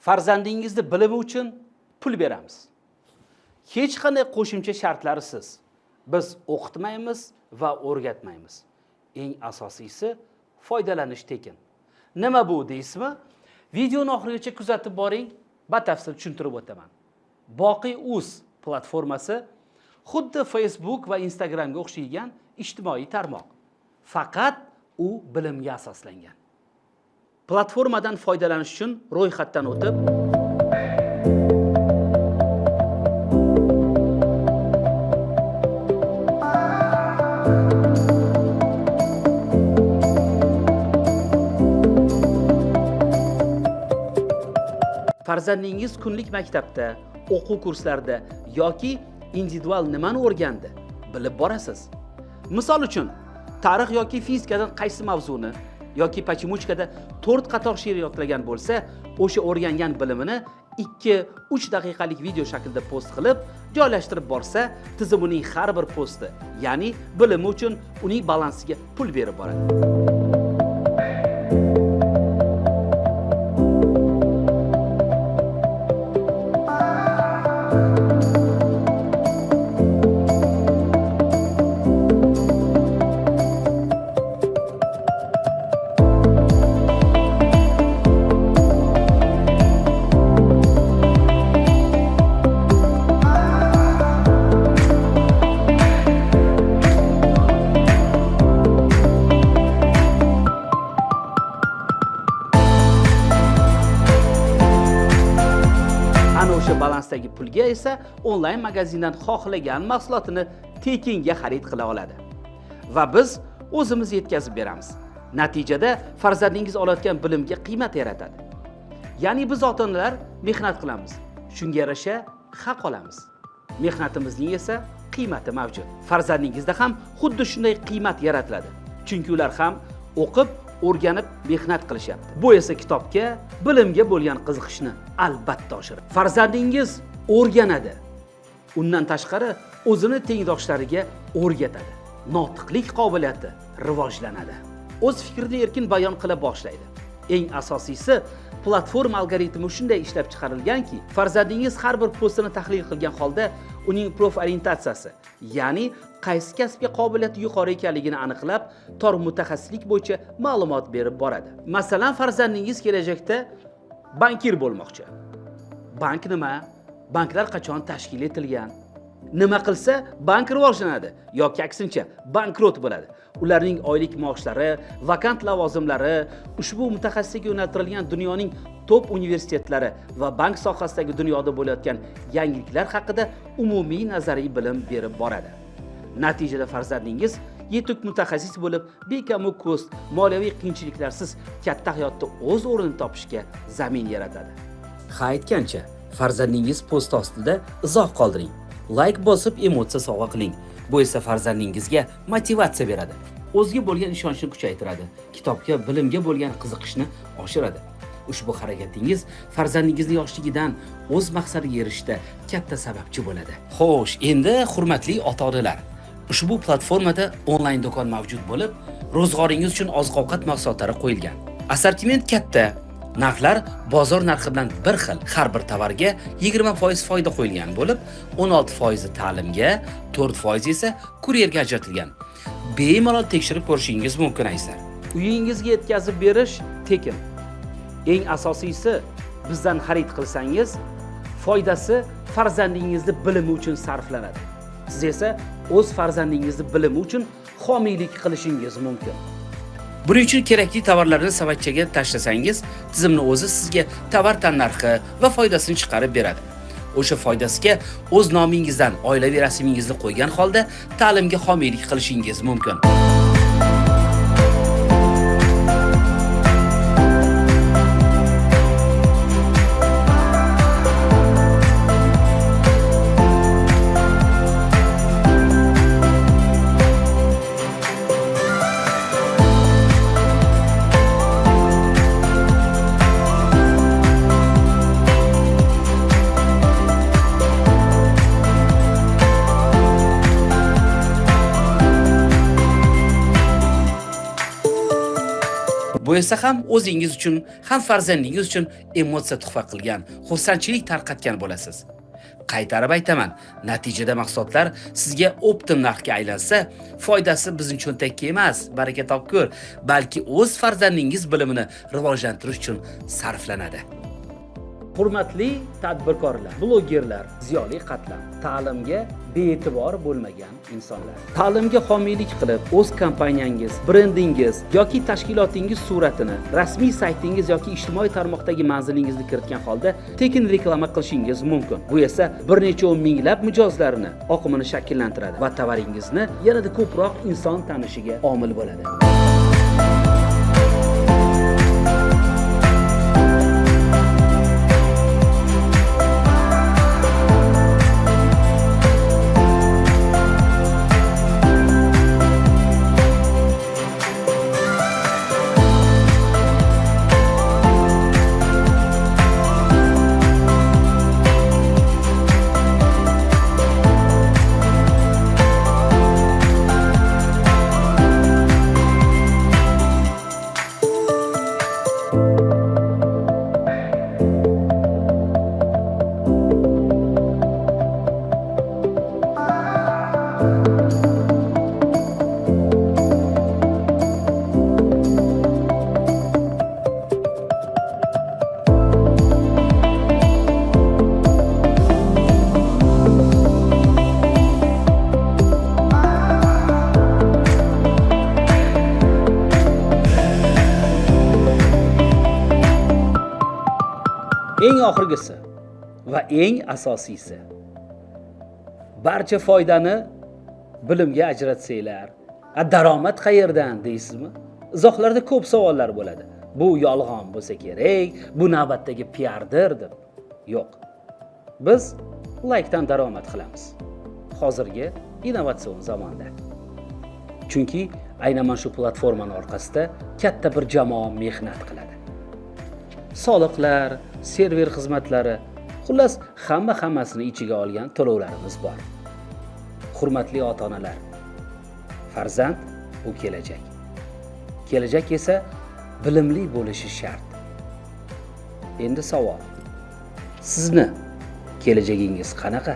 Farzandingizni bilimi uchun pul beramiz. Hech qanday qo'shimcha shartlarsiz. Biz o'qitmaymiz va o'rgatmaymiz. Eng asosiysi foydalanish tekin. Nima bu deysizmi? Videoni oxirigacha kuzatib boring, batafsil tushuntirib o'taman. Boqiy Uz platformasi xuddi Facebook va Instagramga o'xshagan ijtimoiy tarmoq. Faqat u bilimga asoslangan. Platformadan foydalanish uchun ro'yxatdan o'tib, farzandingiz kunlik maktabda, o'quv kurslarida yoki individual nimani o'rgandi bilib borasiz. Misol uchun, tarix yoki fizikadan qaysi mavzuni yoki Pachimuchkada 4 qator she'r yodlagan bo'lsa, o'sha o'rgangan bilimini 2-3 daqiqalik video shaklida post qilib, joylashtirib borsa, tizim uning har bir posti, ya'ni bilimi uchun uning balansiga pul berib boradi. Ana o'sha balansdagi pulga esa onlayn magazindan xohlagan mahsulotini tekinga xarid qila oladi. Va biz o'zimiz yetkazib beramiz. Natijada farzandingiz olayotgan bilimga qiymat yaratadi. Ya'ni biz ota-onalar mehnat qilamiz. Shunga yarasha haq olamiz. Mehnatimizning esa qiymati mavjud. Farzandingizda ham xuddi shunday qiymat yaratiladi. Chunki ular ham o'qib, o'rganib, mehnat qilishyapti. Bu esa kitobga, bilimga bo'lgan qiziqishni albatta oshiradi. Farzandingiz o'rganadi. Undan tashqari o'zini tengdoshlariga o'rgatadi. Notiqlik qobiliyati rivojlanadi. O'z fikrini erkin bayon qila boshlaydi. Eng asosiysi, platforma algoritmi shunday ishlab chiqarilganki, farzandingiz har bir postini tahlil qilgan holda uning proforientatsiyasi, ya'ni qaysi kasbga qobiliyati yuqori ekanligini aniqlab, tor mutaxassislik bo'yicha ma'lumot berib boradi. Masalan, farzandingiz kelajakda bankir bo'lmoqchi. Bank nima? Banklar qachon tashkil etilgan? Nima qilsa bank rivojlanadi yoki aksincha bankrot bo'ladi? Ularning oylik maoshlari, vakant lavozimlari, ushbu mutaxassisga yo'naltirilgan dunyoning top universitetlari va bank sohasidagi dunyoda bo'layotgan yangiliklar haqida umumiy nazariy bilim berib boradi. Natijada farzandingiz yetuk mutaxassis bo'lib, bekamu ko'st moliyaviy qiyinchiliklarsiz katta hayotda o'z o'rnini topishga zamin yaratadi. Ha, aytgancha, farzandingiz post ostida izoh qoldiring. Like bosib emotsiya sovg'a qiling. Bu esa farzandingizga motivatsiya beradi. O'ziga bo'lgan ishonchni kuchaytiradi. Kitobga, bilimga bo'lgan qiziqishni oshiradi. Ushbu harakatingiz farzandingizni yoshligidan o'z maqsadiga erishishda katta sababchi bo'ladi. Xo'sh, endi hurmatli ota-onalar, ushbu platformada onlayn do'kon mavjud bo'lib, ro'zg'oringiz uchun oziq-ovqat mahsulotlari qo'yilgan. Assortiment katta, narxlar bozor narxi bilan bir xil. Har bir tovarga 20% foyda qo'yilgan bo'lib, 16% ta'limga, 4% esa kuryerga ajratilgan. Bemalol tekshirib ko'rishingiz mumkin azizlar. Uyingizga yetkazib berish tekin. Eng asosiysi, bizdan xarid qilsangiz, foydasi farzandingizni bilimi uchun sarflanadi. Siz esa o'z farzandingizni bilimi uchun homiylik qilishingiz mumkin. Buning uchun kerakli tovarlarni savatchaga tashlasangiz, tizimni o'zi sizga tovar tannarxi va foydasini chiqarib beradi. O'sha foydasiga o'z nomingizdan oilaviy rasmingizni qo'ygan holda ta'limga homiylik qilishingiz mumkin. Bu esa ham o'zingiz uchun, ham farzandingiz uchun emotsiya tuhfa qilgan, xursandchilik tarqatgan bo'lasiz. Qaytarib aytaman, natijada mahsulotlar sizga оптом narxga aylansa, foydasi bizning cho'ntakka emas, baraka topkur, balki o'z farzandingiz bilimini rivojlantirish uchun sarflanadi. Hurmatli tadbirkorlar, blogerlar, ziyoli qatlam, ta'limga bee'tibor bo'lmagan insonlar. Ta'limga homiylik qilib, o'z kompaniyangiz, brendingiz yoki tashkilotingiz suratini rasmiy saytingiz yoki ijtimoiy tarmoqdagi manzilingizni kiritgan holda tekin reklama qilishingiz mumkin. Bu esa bir necha o'n minglab mijozlarni oqimini shakllantiradi va tovaringizni yanada ko'proq inson tanishiga omil bo'ladi. Eng oxirgisi va eng asosiysi. Barcha foydani bilimga ajratsanglar, daromad qayerdan deysizmi? Izohlarda ko'p savollar bo'ladi. Bu yolg'on bo'lsa kerak, bu navbatdagi PR-dir deb. Yo'q. Biz laykdan daromad qilamiz. Hozirgi innovatsion zamonda. Chunki aynan mana shu platformaning orqasida katta bir jamoa mehnat qiladi. Soliqlar, server xizmatlari, xullas hamma hammasini ichiga olgan to'lovlarimiz bor. Hurmatli ota-onalar, farzand bu kelajak. Kelajak esa bilimli bo'lishi shart. Endi savol. Sizni kelajagingiz qanaqa?